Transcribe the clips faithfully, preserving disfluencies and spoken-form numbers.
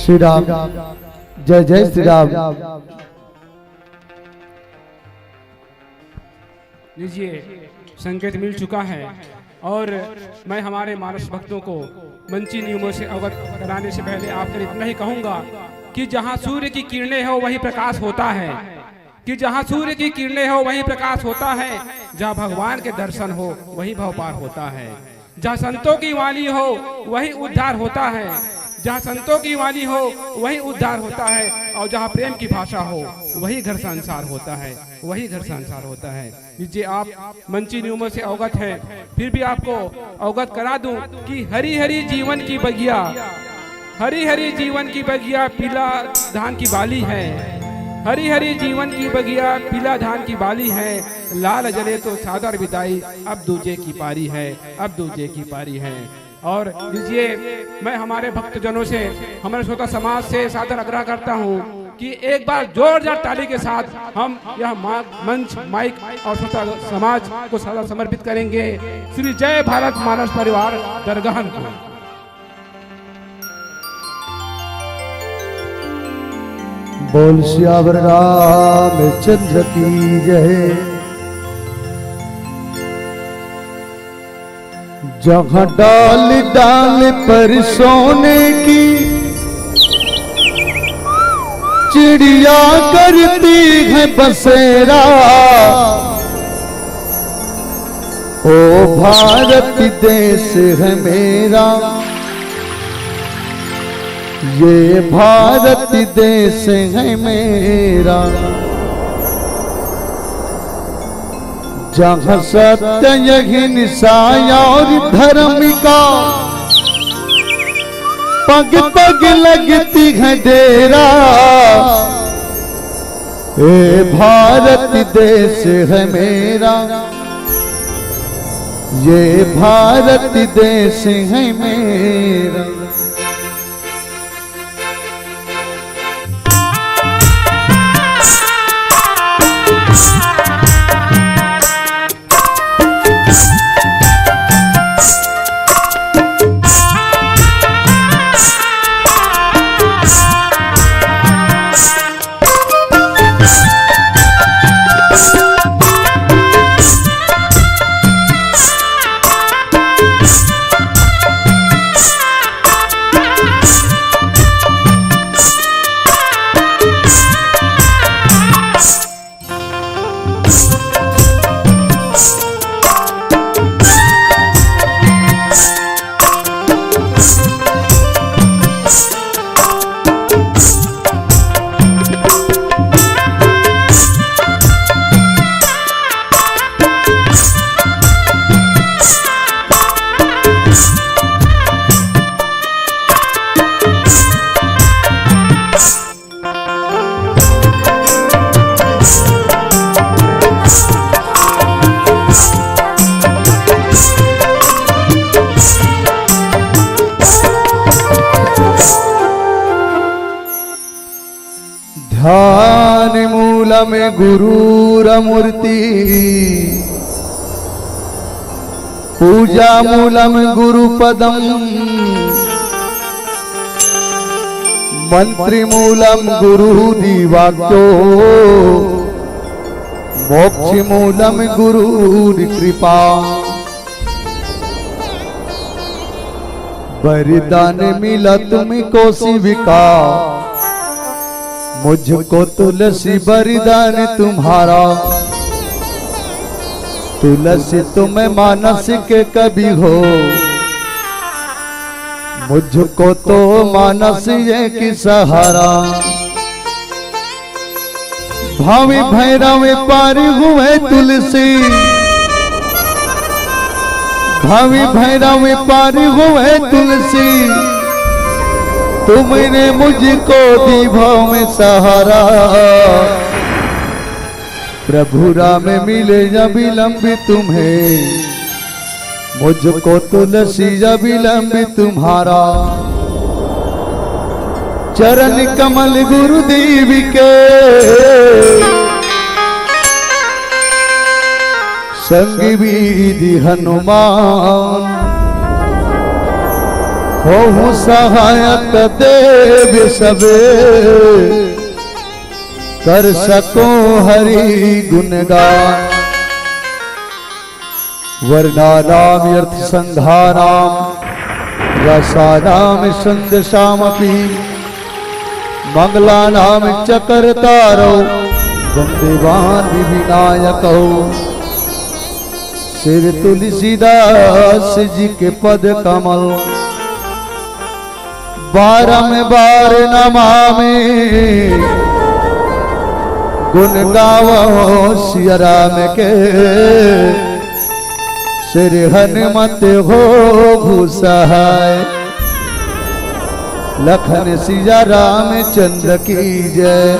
श्री राम। जय जय श्री राम। लीजिए, संकेत मिल चुका है और मैं हमारे मानस भक्तों को मंची नियमों से अवगत कराने से पहले आपको इतना ही कहूंगा कि जहां सूर्य की किरणें हो, वहीं प्रकाश होता है, कि जहां सूर्य की किरणें हो, वहीं प्रकाश होता है, जहां भगवान के दर्शन हो, वहीं भव पार होता है, जहां संतों की वाणी हो, वहीं उद्धार होता है, जहां संतों की वाणी हो, वहीं उद्धार होता है, और जहां प्रेम की भाषा हो, वही घर संसार होता है, वही घर संसार होता है। लीजिए, आप मंची नियमों से अवगत हैं, फिर भी आपको अवगत करा दूं कि हरी हरी जीवन की बगिया, हरी हरी जीवन की बगिया पीला धान की बाली है, हरी हरी जीवन की बगिया पीला धान की बाली है, लाल जले तो सादर बिदाई, अब दूजे की पारी है, अब दूजे की पारी है। और लीजिए, मैं हमारे भक्तजनों से, हमारे श्रोता समाज से सादर आग्रह करता हूँ कि एक बार जोरदार ताली के साथ हम यह मा-, मंच, माइक और श्रोता समाज को सादर समर्पित करेंगे श्री जय भारत मानस परिवार दरगाहन को। बोल सियावर रामचंद्र की जय। जहाँ डाल डाल पर सोने की चिड़िया करती है बसेरा, ओ भारत देश है मेरा, ये भारत देश है मेरा। जहाँ सत्य अहिंसा और धर्म का पग पग लगती है डेरा, ए भारत देश है मेरा, ये भारत देश है मेरा। ध्यान मूलम गुरुरमूर्ति, पूजा मूलम गुरुपदम, मंत्र मूलम गुरुर्वाक्यो, मोक्ष मूलम गुरुर्कृपा। वरदान मिला तुमको शिव का, मुझको तुलसी वरदान तुम्हारा। तुलसी तुम मानस के कवि हो, मुझको तो मानस एक सहारा। भावी भैरव पार हुए तुलसी, भावी भैरव पार हुए तुलसी, तुमने मुझको दी भाव में सहारा। प्रभु राम मिले अविलंब तुम्हें, मुझको तुलसी अविलंब तुम्हारा। चरण कमल गुरुदेव के, संग विधि हनुमान। होहु सहायक देव सबे, कर सको हरि गुणगान। वर्णानाम अर्थ संघानाम, रसानाम छंदसामपि, मंगलानाम च कर्तारौ, वंदे वाणी विनायकौ। श्री तुलसीदास जी के पद कमल, बारंबार नमामि, गुण गावो सिया राम के। श्री हनुमत होहु सहाय, लखन सिया रामचंद्र की जय।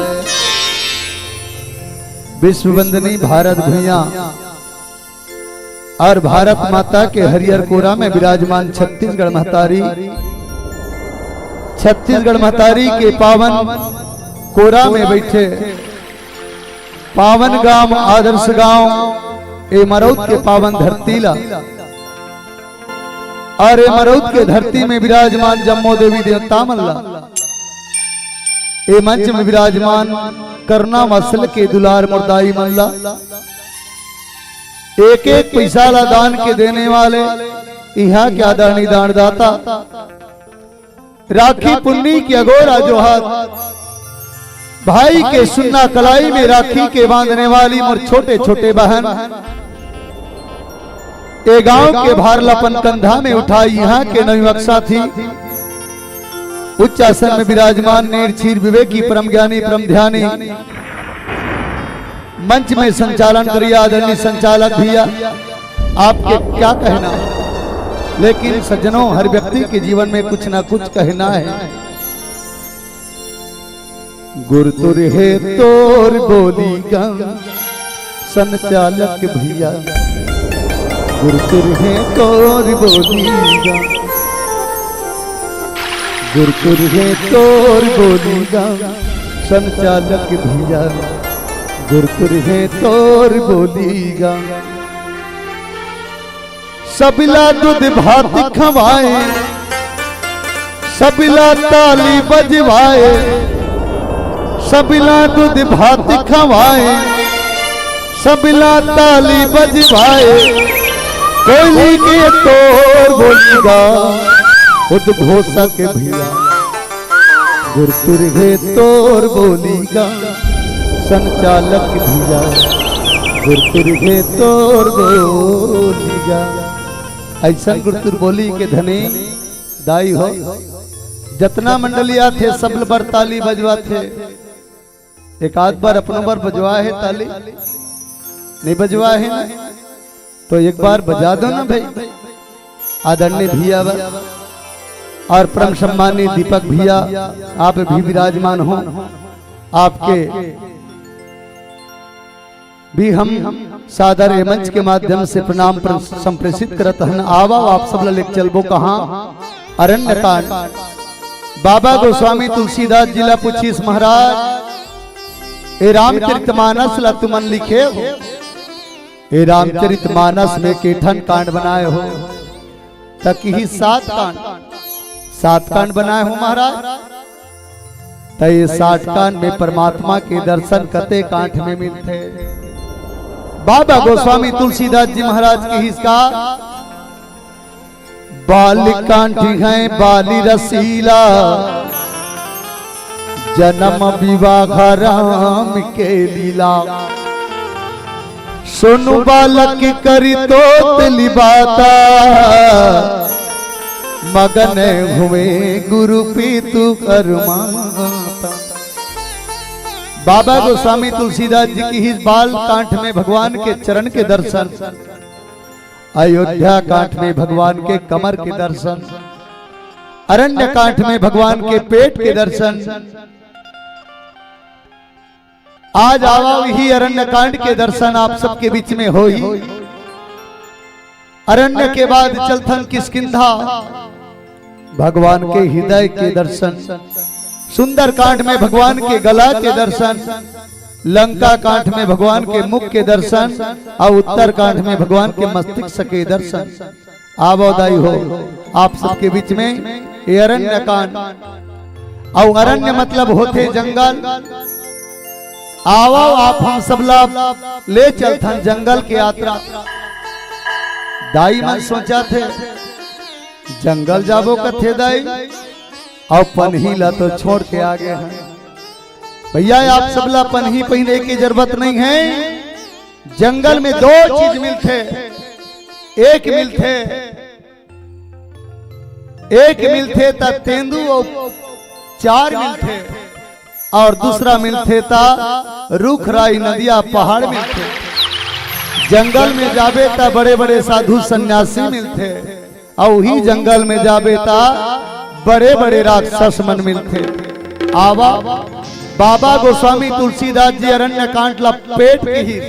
विश्व वंदनी भारत भुइयां और भारत माता के हरियर कोरा में विराजमान छत्तीसगढ़ महतारी, छत्तीसगढ़ महतारी के पावन कोरा में बैठे पावन गांव, आदर्श गांव, ए मरौद के पावन धरती ला और ए मरौद के धरती में विराजमान जम्मो देवी देवता मन ला, ए मंच में विराजमान करना मसल के दुलार मुरदाई मन ला, एक एक पैसा ला दान के देने वाले इहां के आदरणीय दानदाता, राखी पुन्नी के अगोरा जोहार, भाई के सुन्ना कलाई में राखी के बांधने वाली मोर छोटे छोटे बहन, ए गांव के भार ला अपन कंधा में उठाई इहां के नवयुवक साथी, उच्च आसन में विराजमान नेर छीर विवेकी परम ज्ञानी परम ध्यानी, मंच में संचालन करिए आदरणीय संचालक भैया, आपके क्या कहना है? लेकिन सज्जनों, हर व्यक्ति के जीवन में कुछ ना कुछ कहना है। गुरतुर हे तोर बोली गा संचालक भैया, गुरतुर हे तोर बोली गा, गुरतुर हे तोर बोली गा संचालक भैया, गुरतुर हे तोर बोली गा। सबला दूध भात खवाए, सबला ताली बजवाए, सबला दूध भात खवाए, सबला ताली बजवाए। कोयली के तोर बोली गा उद्घोषक भैया, गुरतुर हे तोर बोली गा संचालक भैया, गुरतुर हे तोर बोली गा। ऐसन गुरतुर बोली के धनी दाई हो, जतना मंडली आथे सब बर ताली बजवाथे। एक आध बार अपनो बर बजवा हे ताली, नहीं बजवा हे ना? तो एक बार बजा दो ना भाई। आदरणीय भैया बर और परम सम्मानित दीपक भैया, आप भी विराजमान हो, आपके भी हम सादर ए मंच के माध्यम से प्रणाम प्र-, संप्रेषित करत हन। आवा आप सब ला लेके चलबो कहाँ? अरण्य कांड। बाबा गोस्वामी तुलसीदास जी ला पूछिस, महाराज, ए रामचरित मानस ला तुमन लिखे हो, ए रामचरित मानस में के ठन कांड बनाए हो? त किही सात कांड, सात कांड बनाए हो महाराज। त ये सात कांड में परमात्मा के दर्शन कते कांड में मिलथे? बाबा गोस्वामी तुलसीदास जी महाराज किहिस का, बाल कांड है बाली रसीला, जन्म विवाह राम के लीला। सुनु बालक करी तो तिली बाता, मगन हुए गुरु पीतु कर माता। बाबा गोस्वामी तुलसीदास जी किहिस बाल कांड में भगवान के चरण के दर्शन, अयोध्या कांड में भगवान के कमर के दर्शन, अरण्य कांड में भगवान के पेट के दर्शन। आज आवा ही अरण्य कांड के दर्शन आप सबके बीच में होही। अरण्य के बाद चलथन किष्किंधा, भगवान के हृदय के दर्शन। सुंदर कांड में भगवान के गला के दर्शन, लंका कांड में भगवान के मुख के दर्शन और उत्तर कांड में भगवान के मस्तिष्क के दर्शन। आवो दाई हो आप सबके बीच में। ये अरण्य कांड। अउ अरण्य मतलब होथे जंगल। आवव, आप हम सब ला ले चलथन जंगल के यात्रा। दाई मन सोचथे, जंगल जाबो कथे दाई, अउ पनही ला तो छोड़ के आगे हन। भैया, आप सब ला पनही पहिरे के जरूरत नहीं है। जंगल में दो चीज मिलथे, एक मिलथे, एक मिलथे त तेंदू अउ चार मिलथे, अउ दूसरा मिलथे त रुख राई नदिया पहाड़ मिलथे। जंगल में जाबे त बड़े बड़े साधु सन्यासी मिलथे, अउ ही जंगल में जाबे त बड़े बड़े राक्षस मन मिलथे। आवा, बाबा गोस्वामी तुलसीदास जी अरण्य कांड ला पेट के ही,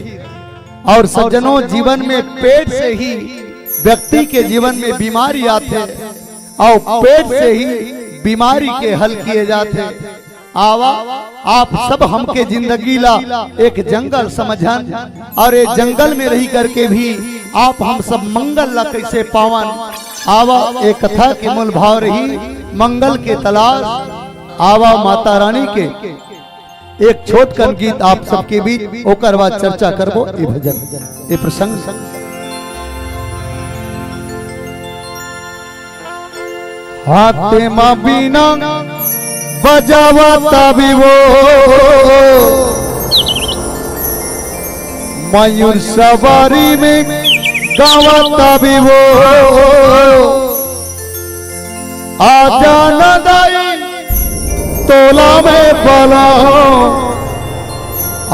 अउ सज्जनों, जीवन में पेट से ही व्यक्ति के जीवन में बीमारी आथे, अउ पेट से ही बीमारी के हल किए जाथे। आवा, आप सब हमके जिंदगी ला एक जंगल समझन, अउ ये जंगल में रही करके भी आप हम सब मंगल ला कैसे पावन। आवा, एक कथा के मूल भाव रही मंगल के तलाश। आवा, माता रानी के एक छोटकन गीत आप सबके बीच, ओकर बाद चर्चा करबो ए भजन, ए प्रसंग। हाथे मा बीना बजावत आबे वो, मयूर सवारी में गावत आबे वो। आजा ना दाई तोला में बलाओ,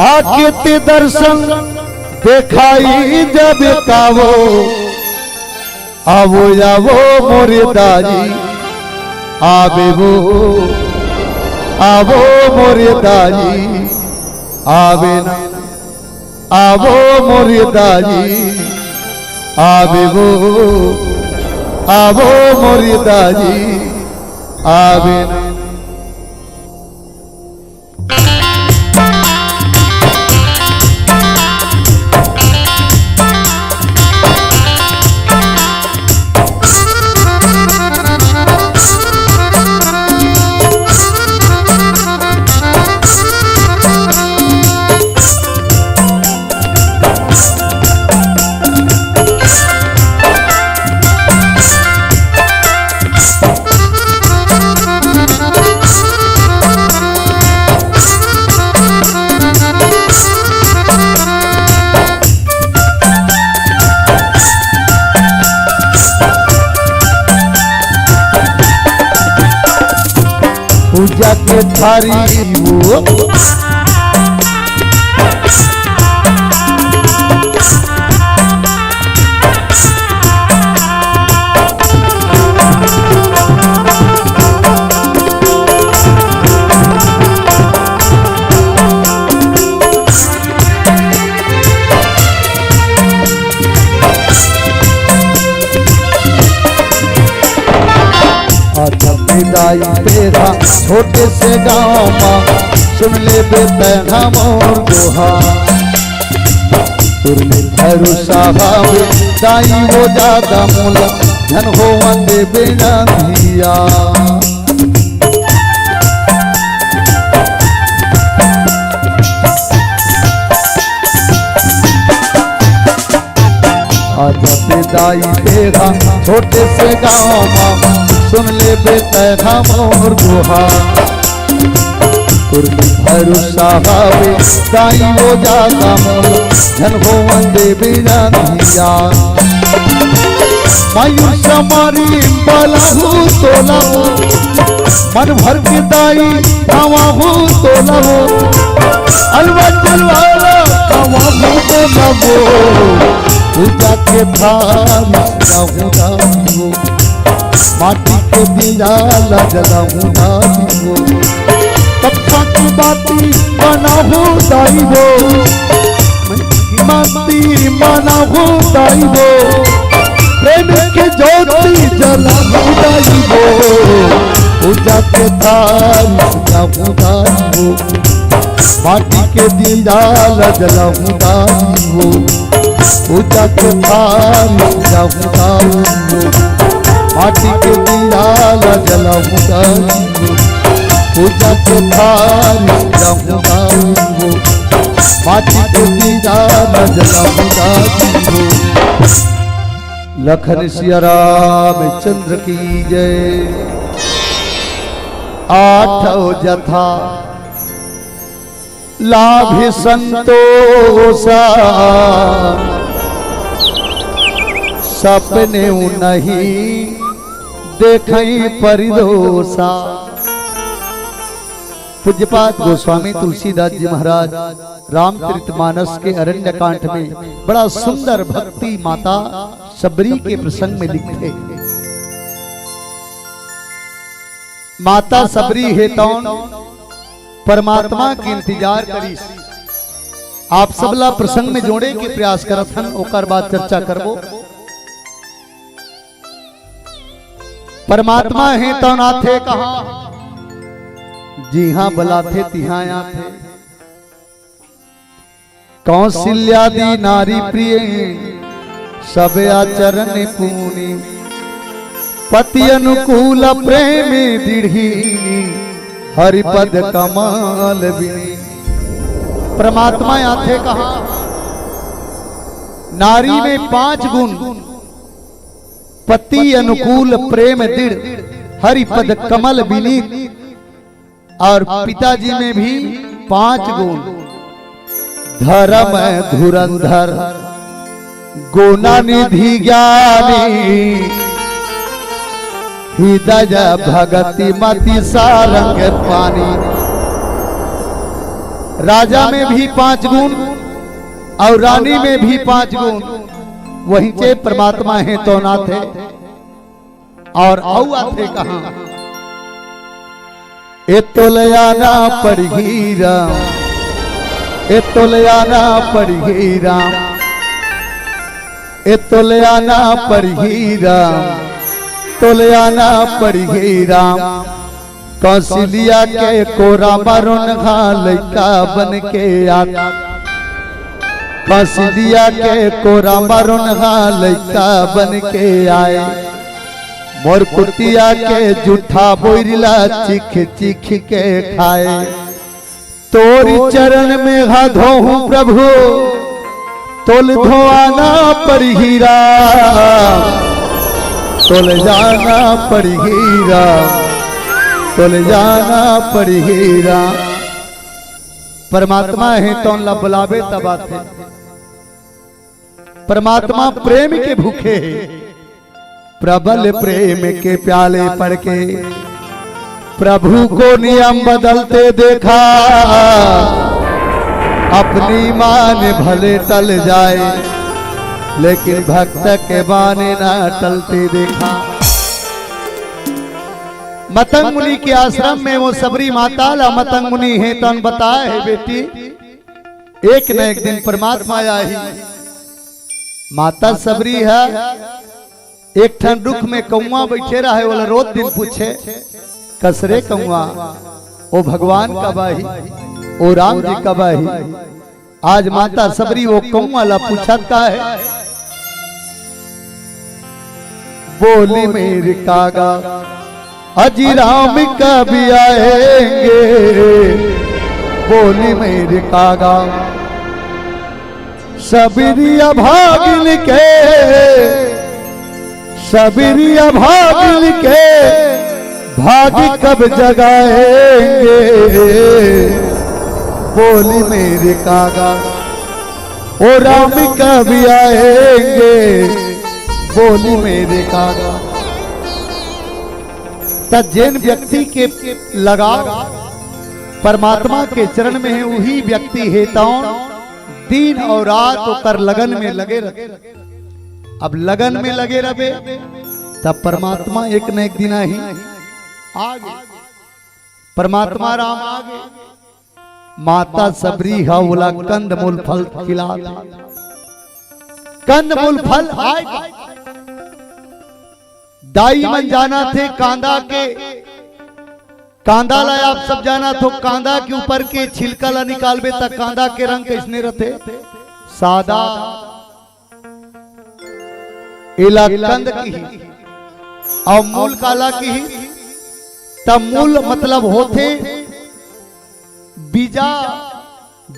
आके ते दर्शन देखाई जब कावो। आवो, आवो मोरे दाई, आबे वो, आवो मोरे दाई, आबे ना। आवो मोरे दाई, आबे वो, आवो मोरे दाई, आबे ना। पूजा के थारी वो। अच्छा विदाई तेरा छोटे से गाँव मा, सुन लेबे तैं हमर दोहा। तोर में भरोसा हवे दाई वो दादा मोला, झन होवन देबे ना धिया। आजा विदाई तेरा छोटे से गाँव मा, सुन लेबे तैं हमर दोहा। तोर में भरोसा हवे दाई वो दादा मोला, झन होवन देबे ना धिया। मायूस मारी बलाहू तोला, मन भर के दाई धावाहू तोला वो। अलवा जलवाला धावाहू तोला वो। पूजा के थारी जाहू दाई वो। माटी के दिया ला जलाहू दाई वो। तब की बाती बनाहू दाई वो। माटी बनाहू दाई वो। प्रेम के ज्योति जलाहू दाई वो। पूजा के थारी सजाहू दाई वो। माटी के दिया ला जलाहू दाई वो। पूजा के थारी सजाहू दाई वो। माटी के दीया ला जलाहूँ गा वो, पूजा के थारी रहूँ गा वो। माटी के दीया ला जलाहूँ गा वो। लखन सिया रामचंद्र की जय। आठव जथा लाभ संतोषा, सपने नहीं देखई परिदोषा। पूज्यपाद गोस्वामी तुलसीदास जी महाराज रामचरित मानस के अरण्य कांड में बड़ा सुंदर भक्ति माता सबरी के प्रसंग में लिखथे। माता सबरी हे तौन परमात्मा के इंतजार करिस। आप सबला प्रसंग में जोड़े के प्रयास करत हन, ओकर बाद चर्चा करबो। परमात्मा हे तौन आथे कहाँ? जिहाँ बलाथे तिहाँ आथे। कौशल्यादि नारी प्रिय, सब आचरण पूनी। पति अनुकूल प्रेम दृढ़ी, हरिपद कमल बिनी। परमात्मा आथे कहाँ? नारी में पांच गुण, पति अनुकूल प्रेम दृढ़, हरिपद कमल बिनी। और पिताजी में भी पांच गुण, धर्म धुरंधर, गुणानिधि ज्ञानी, हृदय भगति मति सारंग पानी। राजा में भी पांच गुण और रानी में भी पांच गुण, वहीं चे परमात्मा हे तौन आथे। और अउ आथे कहाँ? ए तोलयाना पड़ही राम, ए तोलयाना पड़ही राम, ए तोलयाना पड़ही राम, तोलयाना पड़ही राम। कौशल्या के कोरा मरुन हा लइका बन के आत, कौशल्या के कोरा मरुन हा लइका बन के आए। मोर कुतिया के जूठा बोरिला चिख चिख के खाए। तोरी चरण में हा धोहूं प्रभु, तोल धोआना पड़ही राम, तोल जाना पड़ही राम, तोल जाना पड़ही राम। परमात्मा हे तौन ला बुलावे तब आथे। परमात्मा प्रेम के भूखे हे। प्रबल प्रेम के प्याले पड़ के प्रभु को नियम बदलते देखा। अपनी मान भले टल जाए, लेकिन भक्त के मान ना टलते देखा। मतंग मुनि के आश्रम में वो सबरी माता ला मतंग मुनि हे तौन बताए हे, बेटी, एक न एक दिन परमात्मा आही। माता सबरी हे, एक ठन रुख में कौआ बैठे रहे, ओला रोज दिन पूछे, "कस रे कौआ, ओ भगवान कब आही, ओ राम जी कब आही?" आज माता सबरी ओ कौआ ला पूछत का हे, बोली मेरे कागा, अजी राम कब आएंगे, बोली मेरे कागा। सबरी अभागिन के, सबरी अभागिन के भाग कब जगाएंगे, बोली मेरे कागा। ओ राम कब आएंगे, बोली मेरे कागा। त जेन व्यक्ति के लगाव परमात्मा के चरण में हे, उही व्यक्ति हे तौन दिन और रात ओकर लगन में लगे रथे। अब लगन में लगे रहबे, तब परमात्मा एक न एक दिन आही। आगे परमात्मा राम आगे, माता सबरी हा ओला कंद मूल फल खिलात। कंद मूल फल आय। दाई मन जानथे कांदा के, कांदा ला आप सब जानत हो, कांदा के ऊपर के छिलका ला निकालबे त कांदा के रंग कइसने रथे? सादा। एला कंद किही। अउ मूल काला किही? त मूल मतलब होथे बीजा,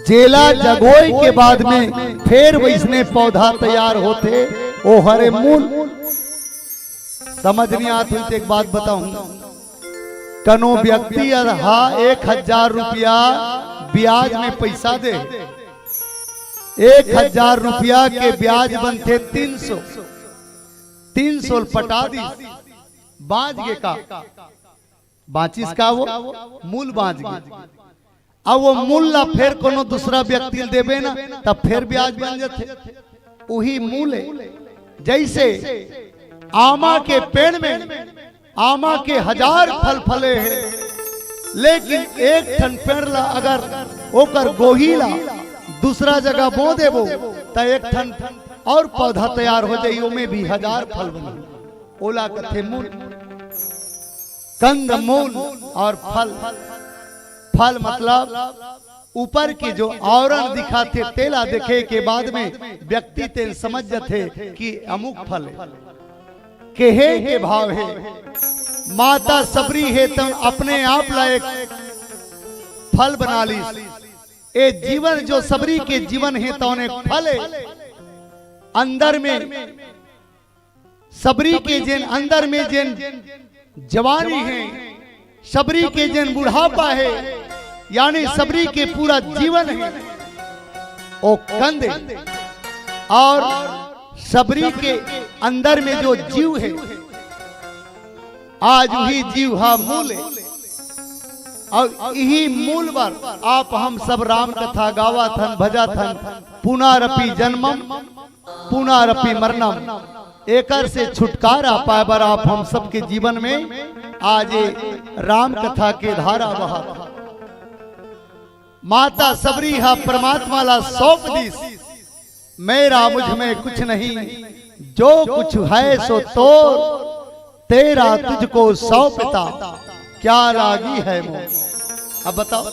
जेला जगोय के बाद में फेर वइसने पौधा तैयार होथे, ओ हरे मूल। समझ नइ आत होही त एक बात बताहूं, कनो व्यक्ति ह एक हजार रुपया ब्याज में पइसा दे, एक हजार रुपया के ब्याज बनथे तीन सौ, तीन सौ ल पटा दिस, बांच गे का? बांचिस का? वो मूल बांच गे। अब वो मूल ला फेर कोनो दूसरा व्यक्ति ल देबे ना, तब फेर ब्याज बन जाथे। उही मूल हे। जइसे आमा के पेड़ में आमा के हजार फल फले हे, लेकिन एक ठन पेड़ ला अगर ओकर गोही ला दूसरा जगह बो देबो, त एक ठन अउ पौधा तैयार हो जाही, ओमे भी हजार फल बनही। ओला कथे मूल। कंद मूल अउ फल। फल मतलब ऊपर के जो आवरण दिखाथे, तेला देखे के बाद में व्यक्ति तेन समझ जथे कि अमुक फल हे। केहे के भाव हे, माता सबरी हे तउन अपने आप ला एक फल बना लिस। ए जीवन जो सबरी के जीवन हे तउन एक फल हे। अंदर में सबरी के जेन अंदर में जेन जवानी हे, सबरी के जेन बुढ़ापा हे, यानी सबरी के पूरा जीवन हे, ओ कंद हे। अउ सबरी के अंदर में जो जीव हे, आज उही जीव हा मूल हे। अउ इही मूल बर आप हम सब राम कथा गावत हन, भजत हन, पुनरपि जन्मम पुनरपि मरणम। एकर से छुटकारा पाए बर आप हम सबके जीवन में आज ये राम कथा के धारा बहत। माता सबरी हा परमात्मा ला सौंप दिस, मेरा मुझ में कुछ नहीं, जो कुछ है सो तोर, तेरा तुझको सौंपता, क्या लागी है मोर। अब बताओ,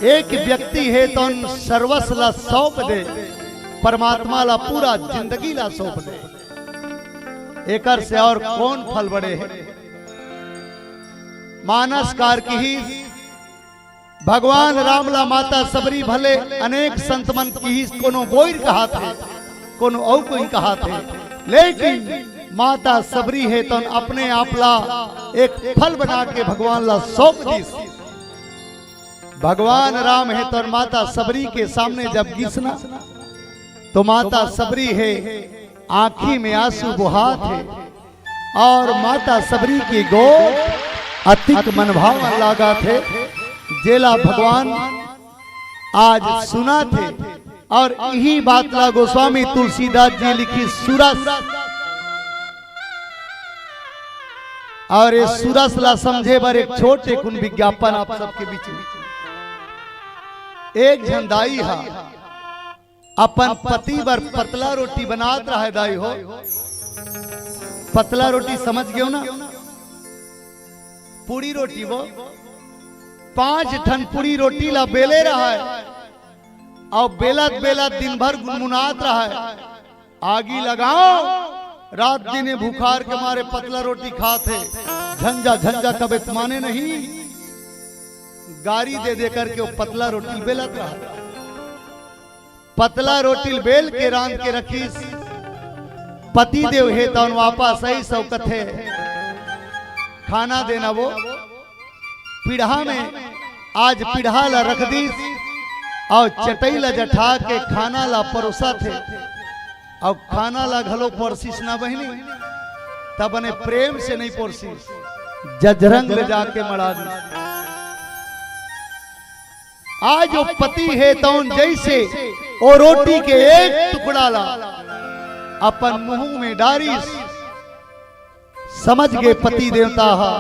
एक व्यक्ति हे तउन सर्वस्व ला सौंप दे, परमात्मा ला पूरा जिंदगी ला सौंप दे, एकर से अउ कौन फल बड़े हे? मानस कार किहिस, भगवान राम ला माता सबरी भले अनेक संत मन किहिस, कोनो बोइर कहाथे, कोनो अउ कोई कहाथे, लेकिन माता सबरी हे तउन अपने आप ला एक फल बना के भगवान ला सौंप दिस। भगवान राम हे तउन माता सबरी के सामने जब गिस ना, तो माता सबरी हे आंखी में आंसू बोहाथे अउ माता सबरी के गोठ अतिक मनभावन लागथे, जेला भगवान आज सुनाथे। अउ इही बात ला गोस्वामी तुलसीदास जी लिखिस सुरस। अउ ये सुरस ला समझे बर एक छोटे कुन विज्ञापन आप सबके बीच में। एक झन दाई हा अपन पति बर पतला रोटी बनात रहय दाई हो। पतला रोटी समझ गेव ना? पूड़ी रोटी वो। पांच ठन पूड़ी रोटी ला बेले रहय। अउ बेलत बेलत दिन भर गुनगुनात रहय। आगी लगाव, रात दिने भुखार के मारे पतला रोटी खात हे। झंझा झंझा कबे त माने नहीं। गारी दे दे करके वो पतला रोटी बेलत रहय। पतला रोटी ल बेल के रांध के रखिस। पति देव हे तउन वापस आइस अउ कथे, खाना देना वो। पीढ़ा में आज पीढ़ा ला रख दिस अउ चटई ला जठा के खाना ला परोसथे। अउ खाना ला घलो परोसिस ना बहिनी, त बने प्रेम से नहीं परोसिस, जजरंग ले जाके मड़ा दिस। आज वो पति हे तउन जइसे वो रोटी के एक टुकड़ा ला अपन मुंह में डारिस, समझ गे पति देवता हा,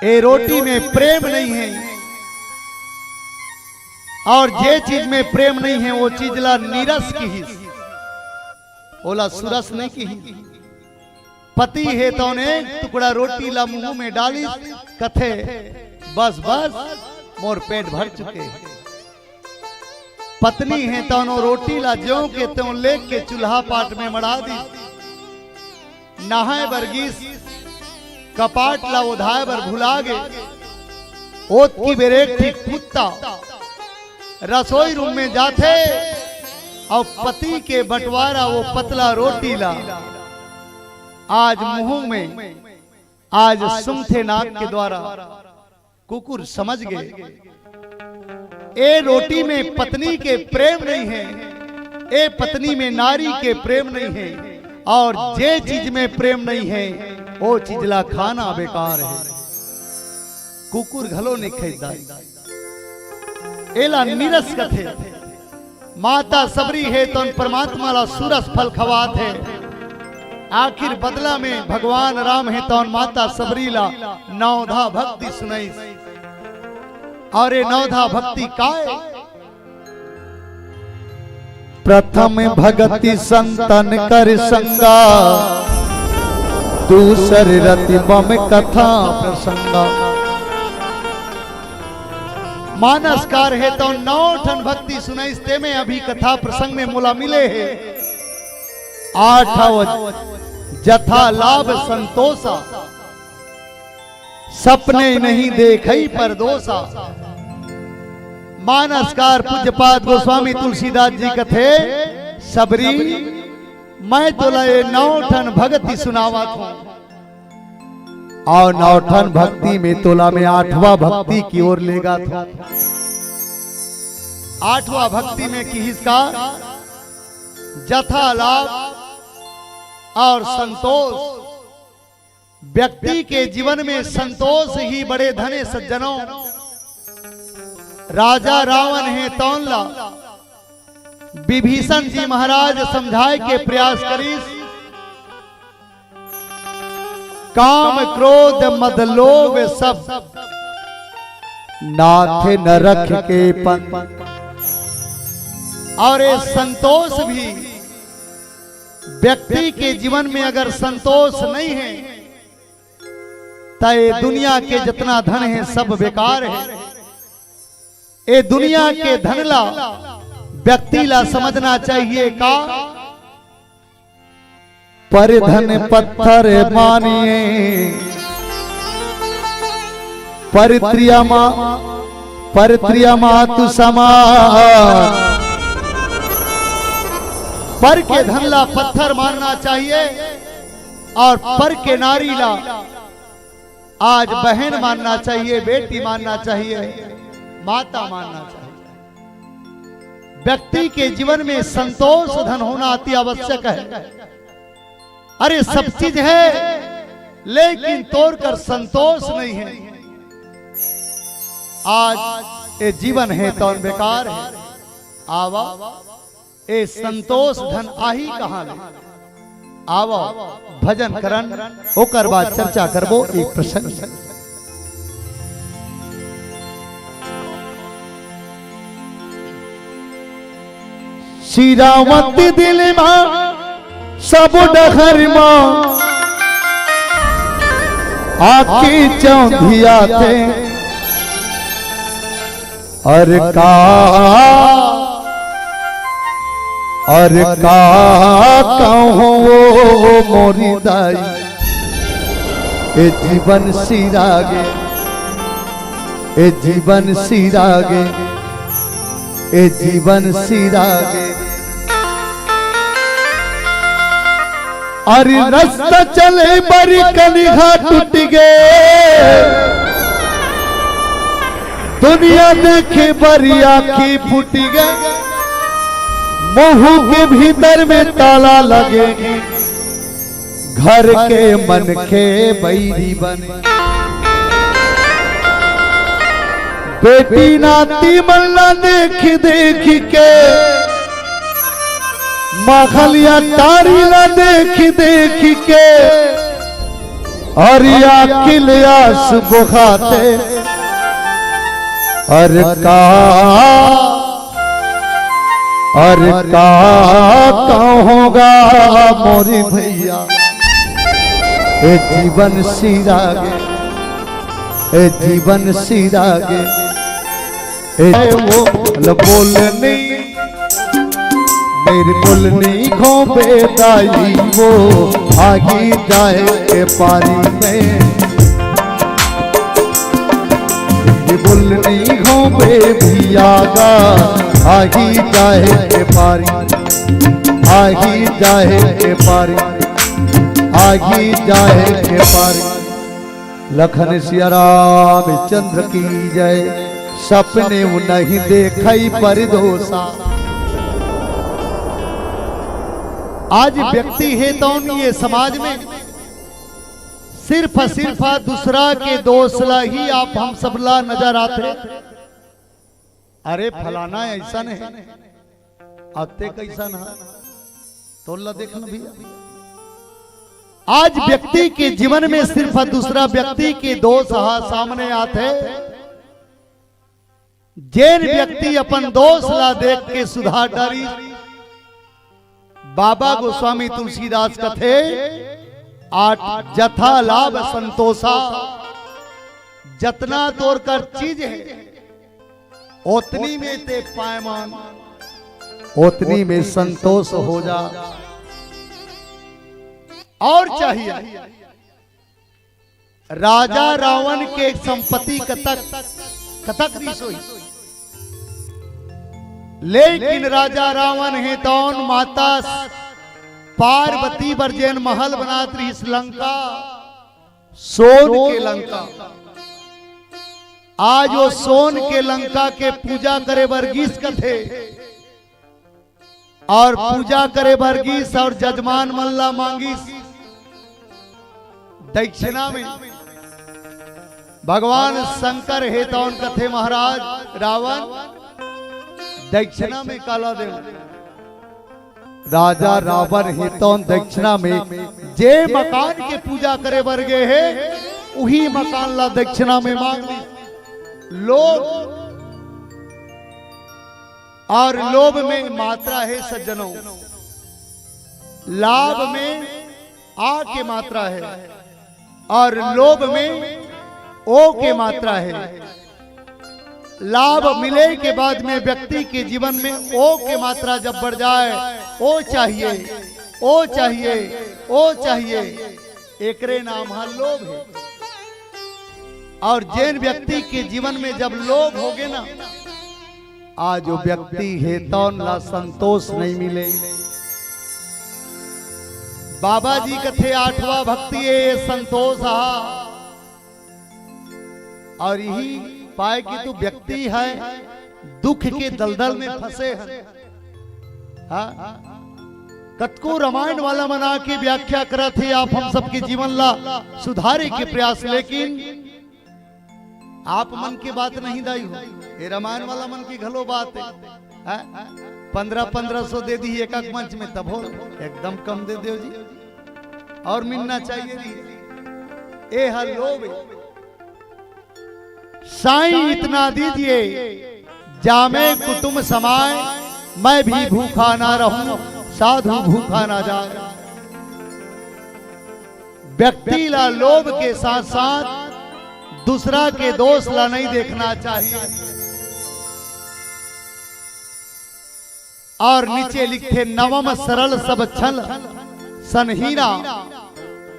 ए रोटी में प्रेम नहीं हे, अउ जे चीज में प्रेम नहीं हे, वो चीज ला नीरस किहिस, ओला सुरस नहीं किहिस। पति हे तउन एक टुकड़ा रोटी ला मुंह में डालिस, कथे, "बस, बस, मोर पेट भर चुके हे।" पत्नी हे तउन वो रोटी ला ज्यों के त्यों लेके चूल्हा पाट में मड़ा दिस। नहाए बर गिस, कपाट ला ओधाए बर भुला गे। ओतकी बेर एक ठी कुत्ता रसोई रूम में जाथे अउ पति के बंटवारा वो पतला रोटी ला आज मुंह में, आज सुंघथे नाक के द्वारा कुकुर समझ गे। ए रोटी में पत्नी के प्रेम नहीं है, ए पत्नी में नारी के प्रेम नहीं है, और जे चीज में प्रेम नहीं है, वो चीज ला खाना बेकार है। कुकुर घलो नहीं खाई दाई। एला निरस कथे। माता सबरी हे तौन परमात्मा ला सुरस फल खवात हे। आखिर बदला में भगवान राम हे तौन माता सबरी ला नवधा भक्ति सुनाइस। और ये नवधा भक्ति काय? प्रथम भगति संतन कर संगा, दूसर रति मम कथा प्रसंगा। मानसकार हे तौन नौ ठन भक्ति सुनाइस, तेमे अभी कथा प्रसंग में मोला मिले हे। आठव जथा लाभ संतोषा, सपने नहीं देखई परदोषा। मानसकार पूज्यपाद गोस्वामी तुलसीदास जी कथे, सबरी, मैं तोला ये नौ ठन भक्ति सुनावत हूँ। अउ नौ ठन भक्ति में तोला मैं आठवां भक्ति की ओर लेगत हूँ। आठवां भक्ति में किहिस का? जथा लाभ और संतोष। व्यक्ति के जीवन में संतोष ही बड़े धन हे सज्जनों। राजा रावण हे तौन ला विभीषण जी महाराज समझाए के प्रयास करिस। काम क्रोध मद लोभ सब नाथ न रख के पंथ। और ये संतोष भी, व्यक्ति के जीवन में अगर संतोष नहीं है, त ये दुनिया के जितना धन है, सब बेकार है। ये दुनिया के धन ला, व्यक्ति ला समझना चाहिए का? पर धन पत्थर मानिए, पर त्रिया मा-, पर त्रिया मातु समान। पर के धन ला पत्थर मानना चाहिए और पर के नारी ला आज बहन मानना चाहिए, बेटी मानना चाहिए, माता मानना चाहिए। व्यक्ति के जीवन में संतोष धन होना अति आवश्यक है। अरे, सब चीज है, लेकिन तोर कर संतोष नहीं है। आज ये जीवन हे तौन बेकार है। आवा, ए संतोष धन आही कहाँ ले? आवो, भजन करन, ओकर बाद चर्चा करबो एक प्रसंग। सिरावत दिल मा सब डहर मा आके चौंधियाथे। अरे का, अरे का कहूँ वो मोरी दाई, ए जीवन सिरागे, ए जीवन सिरागे, ए जीवन सिरागे। अरे रस्ता चले बरी कनिहा टूट गे, दुनिया देखे बरी आँखी फूट गे, मुँह के भीतर में ताला लगे, घर के मनखे बैरी बने। बेटी नाती मन ला देख देख के, माखलिया तारी ला देख देख के, अरे अखिल आस बहाथे। अरे का, अरे का कहूँगा मोरी भैया, ए जीवन सिरागे, ए जीवन सिरागे, ए वो बोलनी तेरी बोलनी घोंबे दाई वो आगी जाए के पारी में। तेरी बोलनी घोंबे भियागा आगी जाए के पारी, आगी जाए के पारी, आगी जाए के पारी। लखन सिया रामचंद्र की जय। सपने नहीं देखई परदोसा। आज व्यक्ति हे तौन ये समाज में सिर्फ सिर्फ दूसरा के दोष ला ही आप हम सब ला नजर आथे। अरे फलाना ऐसन हे, अब ते कैसन हे, तोला देखना भैया। आज व्यक्ति के जीवन में सिर्फ दूसरा व्यक्ति के दोष हा सामने आथे। जेन व्यक्ति अपन दोष ला देख के सुधार डारी, बाबा गोस्वामी तुलसीदास कथे, आठ जथा लाभ संतोषा, जतना तोर कर चीज हे, ओतनी में ते पायमान, ओतनी में संतोष हो जा। और चाहिए राजा रावण के संपत्ति कतक, कतक रिस होही। लेकिन राजा रावण हे तौन माता पार्वती बर जेन महल बनात रिस लंका, सोन के लंका। आज वो सोन के लंका के पूजा करे बर गिस कथे, और पूजा करे बर गिस और जजमान मन ला मांगिस दक्षिणा में। भगवान शंकर हे तौन कथे महाराज रावण, दक्षिणा में काला देव। राजा रावण हे तौन दक्षिणा में जे मकान के पूजा करे बर गे हे, उही मकान ला दक्षिणा में मांग ली। लोभ और लोभ में मात्रा हे सज्जनों, लाभ में आ के मात्रा हे और लोभ में ओ के मात्रा हे। लाभ मिले के बाद में व्यक्ति के जीवन में ओ के मात्रा जब बढ़ जाए, ओ चाहिए, ओ चाहिए, ओ चाहिए, एकरे नाम ह लोभ हे। और जेन व्यक्ति के जीवन में जब लोभ होगे ना, आज वो व्यक्ति हे तौन ला संतोष नहीं मिले। बाबा जी कथे आठवां भक्ति हे संतोष हा। और यही पाए कि तू व्यक्ति हे, दुख के दलदल में फंसे हे। हाँ? कतको रामायण वाला मन आके व्याख्या करत हे, आप हम सबके जीवन ला सुधारे के प्रयास, लेकिन आप मन के बात नहीं दाई हो, ये रामायण वाला मन की घलो बात हे। हैं? पन्द्रह पन्द्रह सौ दे दी एक एक मंच में, तब हो एकदम कम दे देव जी, और मिलना चाहिए जी। ए हा लोभ हे। साईं इतना दीजिए, जामे कुटुम समाय, मैं भी भूखा ना रहूं, साधु भूखा ना जाए। व्यक्ति ला लोभ के साथ साथ दूसरा के दोष ला नहीं देखना चाहिए। और नीचे लिखथे, नवम सरल सब छल सनहीना,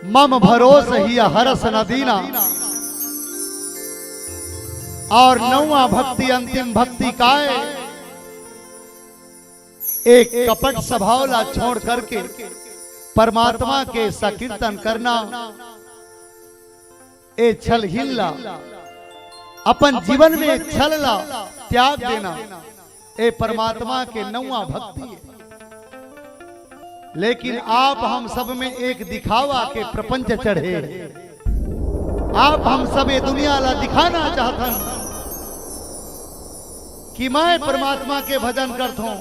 मम भरोस हिय हरस न दीना। और नौवा भक्ति, अंतिम भक्ति काय, एक कपट स्वभाव ला छोड़ करके परमात्मा के संकीर्तन करना। ए छलहीन ला, अपन जीवन में छल ला त्याग देना, ए परमात्मा के नौवा भक्ति हे। लेकिन आप हम सब में एक दिखावा के प्रपंच चढ़े हे। आप हम सब ये दुनिया ला दिखाना चाहथन कि मैं परमात्मा के भजन करथों।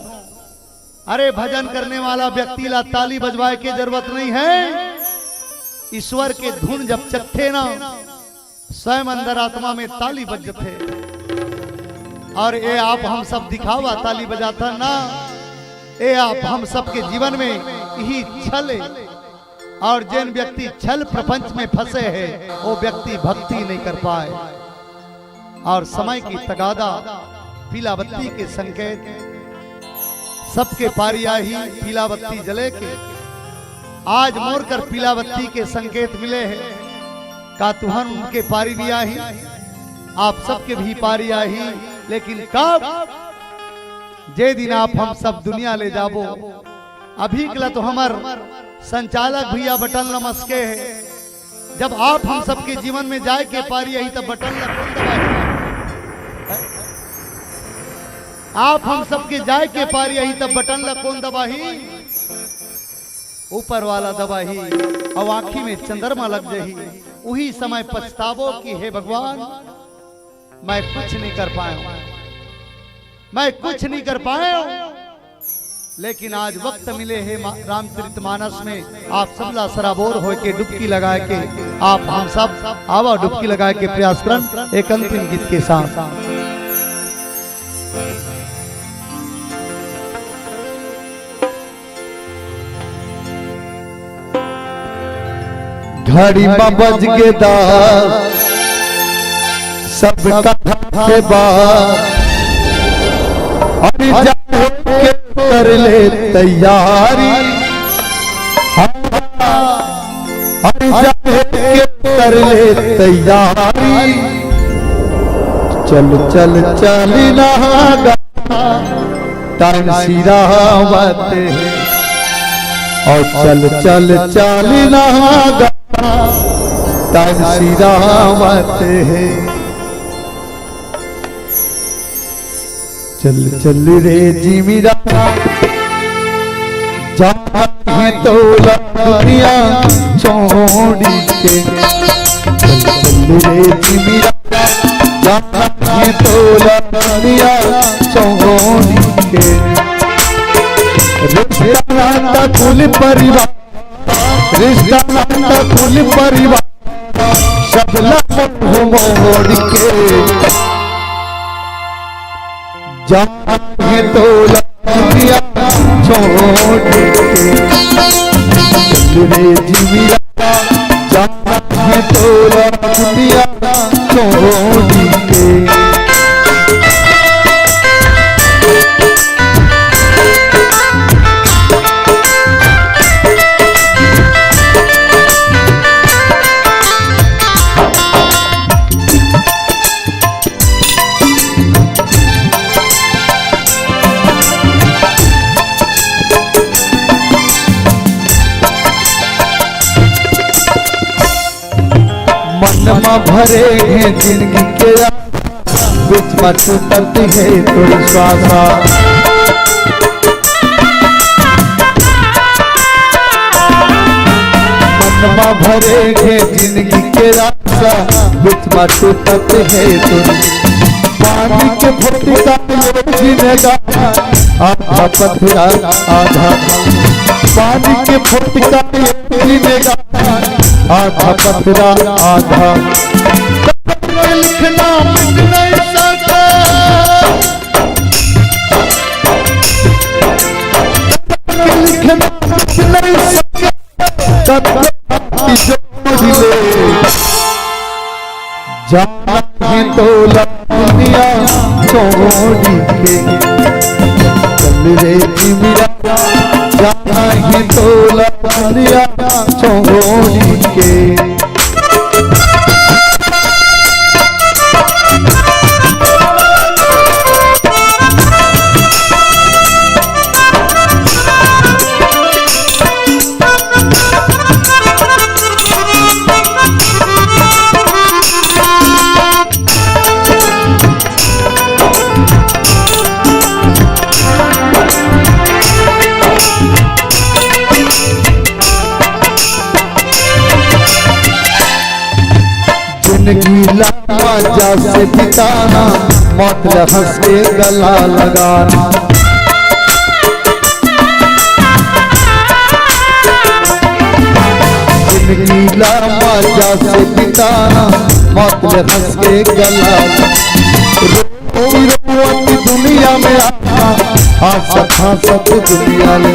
अरे, भजन करने वाला व्यक्ति ला ताली बजवाए के जरूरत नहीं है। ईश्वर के धुन जब चलथे ना, स्वयं अंदर आत्मा में ताली बजथे। और ये आप हम सब दिखावा ताली बजाथन ना, ये आप हम सबके जीवन में यही छल हे। और जेन व्यक्ति छल प्रपंच में फंसे हे, वो व्यक्ति भक्ति नहीं कर पाए। और समय की तगादा, पीला बत्ती के संकेत, सबके पारी आही पीला बत्ती जले के। आज मोर कर पीला बत्ती के संकेत मिले हे। का तुहन उनके पारी भी आही? आप सबके भी पारी आही, लेकिन कब? जे दिन आप हम सब दुनिया ले जाबो। अभी कला तो हमर संचालक भैया बटन ल मसके हे। जब आप हम सबके जीवन में जाए के पारी आही, तब बटन ल कौन दबाही? आप हम सबके जाए के पारी आही, तब बटन ल कौन दबाही? ऊपर वाला दबाही। अउ आँखी में चंद्रमा लग जाही। उही समय पछताबो कि हे भगवान, मैं कुछ नहीं कर पाया हूँ, मैं कुछ नहीं कर पाया हूँ। लेकिन आज वक्त मिले हे मा-, रामचरित मानस में आप सबला सराबोर होय के डुबकी लगाए के, आप हम सब आवा डुबकी लगाए के प्रयास करन एक अंतिम गीत के साथ। घड़ी म बज गे दस, सबका हाथे बा, अरे जाए के कर ले तैयारी। हाँ, अरे जाए के कर ले तैयारी। चल चल चल ना गा, टाइम सिरावत हे। अउ चल चल चल ना गा, टाइम सिरावत हे। चल चल रे जिमिरा, जाना हे तोला दुनिया छोड़ी के। चल चल रे जिमिरा, जाना हे तोला दुनिया छोड़ी के। रिश्ता नाता कुल परिवार, रिश्ता नाता कुल परिवार, सबला मुंह मोड़ के। जाना हे तोला दुनिया छोड़ के। चल रे जिमिया, जाना हे तोला दुनिया छोड़ के। मन म भरे हे जिंदगी के आस, बीच म टूटत हे तोर श्वासा। मन म भरे हे जिंदगी के आस, बीच म टूटत हे तोर। पानी के फोटका ये जीने गा, आधा पथरा आधा। पानी के फोटका ये जीने गा, आधा पथरा आधा। लिखना मिट नहीं सका, लिखना मिट नहीं सका। कत्ते जोड़ ले, जाना हे तोला दुनिया छोड़ी के। चल रे जिमिया, जाना हे तोला दुनिया छोड़ी के। जिंदगी ला मजा से बिताना, मौत ला हंस के गला लगाना। जिंदगी ला मजा से बिताना, मौत ला हंस के गला। रोती रोवत दुनिया में आना, हंसत हंसत दुनिया ले।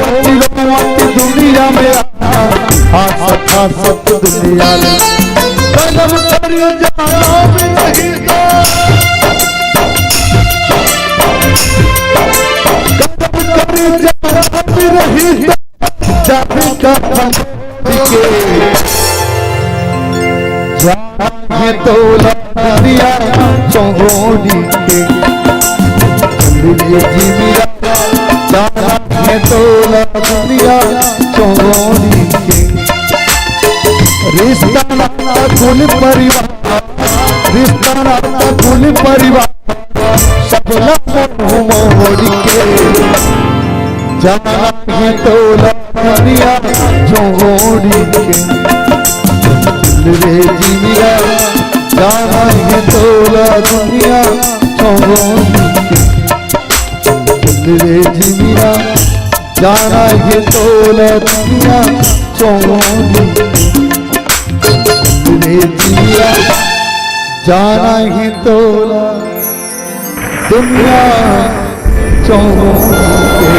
रोती रोवत दुनिया में आना, हंसत हंसत दुनिया ले। कलम कर जाना भी नहीं तो, रही जान का हम के, जाना है तोला दुनिया छोड़ी के। ले जी मेरा, जाना है तोला दुनिया छोड़ी के। रिश्ता नाता कुल परिवार, रिश्ता नाता कुल परिवार, सबला मोह मोड़ के। जाना है तोला दुनिया छोड़ी के। ले जी मेरा, जाना है तोला दुनिया छोड़ी के। ले जी मेरा, जाना है तोला दुनिया छोड़ी के। ले जी मेरा, जाना है तोला दुनिया छोड़ी के।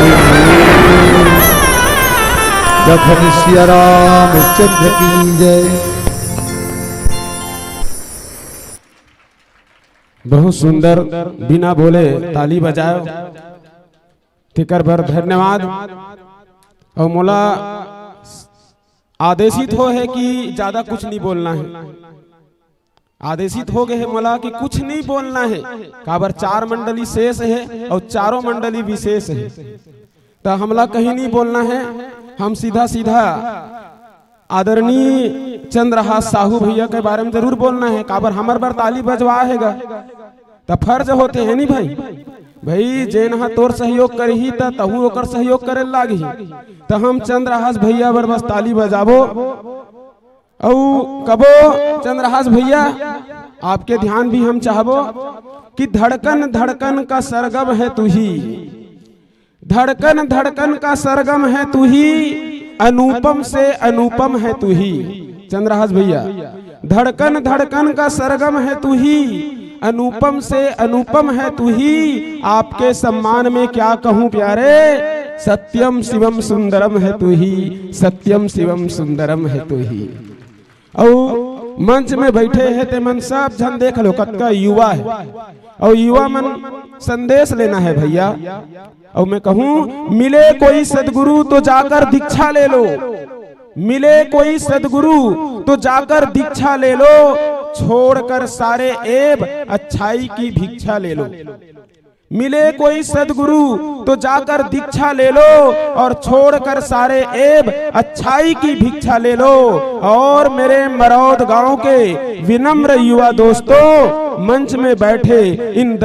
जखन सिया रामचंद्र की जय। बहुत सुंदर, बिना बोले ताली बजाओ, तेकर बर धन्यवाद। और मोला आदेशित हो है कि ज्यादा कुछ नहीं बोलना है, आदेशित हो गए है मोला कि कुछ नहीं बोलना है, काबर चार मंडली शेष है और चारों मंडली विशेष है। तो हमला कहीं नहीं बोलना है, हम सीधा सीधा आदरणीय चंद्रहास साहू भैया के बारे में जरूर बोलना है, काबर हमर बर ताली बजवा हेगा। त फर्ज होते है नी भाई, भाई जेन ह तोर सहयोग करही त तहू ओकर सहयोग करे लागही। त हम चंद्रहास भैया बर बस ताली बजाबो। अउ कबो चंद्रहास भैया, आपके ध्यान भी हम चाहबो कि धड़कन धड़कन का सरगम है तू ही, धड़कन धड़कन का सरगम है तू ही, अनुपम से अनुपम है तू ही। चंद्रहास भैया, धड़कन धड़कन का सरगम है तू ही, अनुपम से अनुपम है तू ही। आपके सम्मान में क्या कहूँ प्यारे, सत्यम शिवम सुंदरम है तू ही, सत्यम शिवम सुंदरम है तू ही। अउ मंच में बैठे हैं ते मन सब झन देख लो, कतका युवा है। अउ युवा मन संदेश लेना है भैया। अउ मैं कहूँ, मिले कोई सदगुरु तो जाकर दीक्षा ले लो, मिले कोई सदगुरु तो जाकर दीक्षा ले लो, छोड़कर सारे ऐब अच्छाई की भिक्षा ले लो। मिले कोई सदगुरु तो जाकर दीक्षा ले लो और छोड़कर सारे ऐब अच्छाई की भिक्षा ले लो। और मेरे मरौद गांव के विनम्र युवा दोस्तों, मंच में बैठे इन